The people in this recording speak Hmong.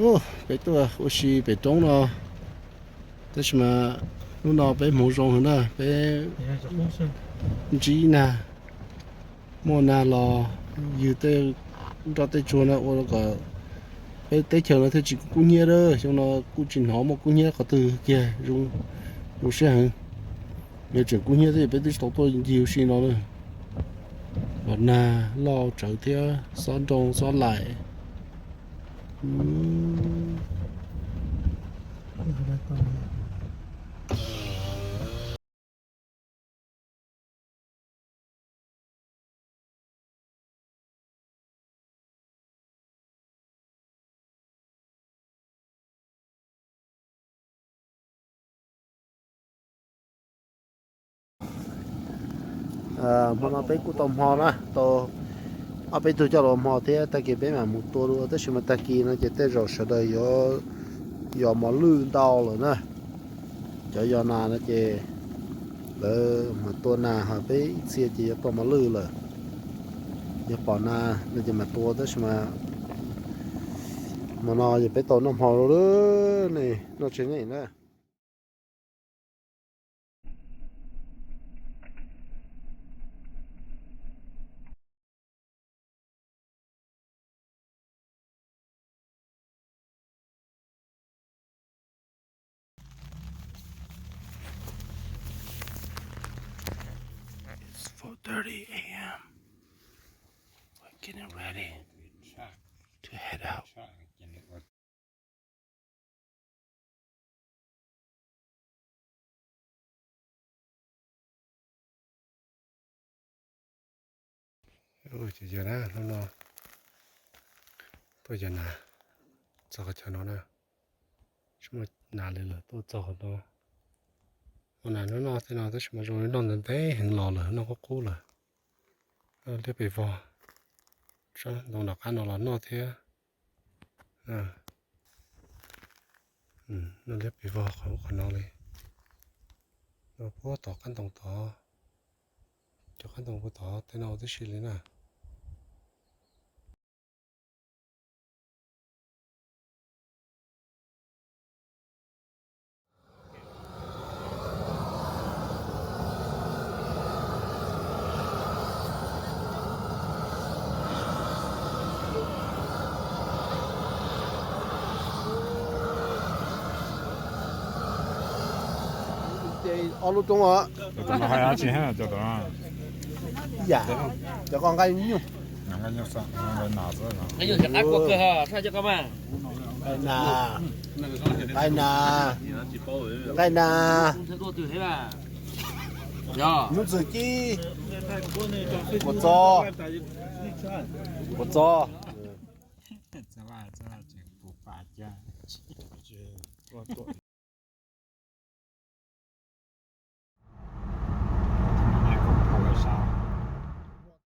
Peb tuaj ua si pem roob no, tab sis mas hnub no peb hmoov zoo heev na, peb ntsib nag, muaj nag los ywg tej nroj tej tsuag no ua kom peb teb chaws no thiaj tsis kub hnyiab lawm. Xyoo no kuj tsis hnov muaj kub hnyiab qhov twg kiag, zoo, zoo siab heev. Yog tseem kub hnyiab thiab peb twb tsis tau tuaj ncig ua si no na. Los nag loj tsawv thiab xob nroo xob laim. Hmo no peb kuj tau hmo na, tau ob peb tug coj los hmo thiab, tag kis peb mam mus tua dua, tab sis mas tag kis no ces tej zaum sawv daws yuav yos mos lwj ntau lawm na. Cov yos nas no ces lawv mam tua nas, ho peb ib txhia ces yuav tua mos lwj lawm. Yog pom nas no ces mam tua, tab sis mas hmo no ces peb tau noj hmo lawm, nej noj tsev nej na. It's four thirty a m. We're getting ready to head out. Ces yog na, hnub no tuaj yos nas txog qhov chaw no na, tsis muaj nas li lawm, tuaj txog qhov no. Ua nas hnub no tej no tab sis mas zoo li noj ntev ntev heev los lawm, noj qub qub lawm. Noj liab pes vog, sab ntoo nram qab no los noj thiab. Noj liab pes vog qhov ub qhov no li. Noj puag tom qab ntoo tod, cov qab ntoo puag tod tej no tib si li na. Ob lub roob os. Yam, cov ko nqaij nyuj. Nqaij nas, nqaij nas, nqaij nas. Hnub txwg kib, kua txob, kua txob.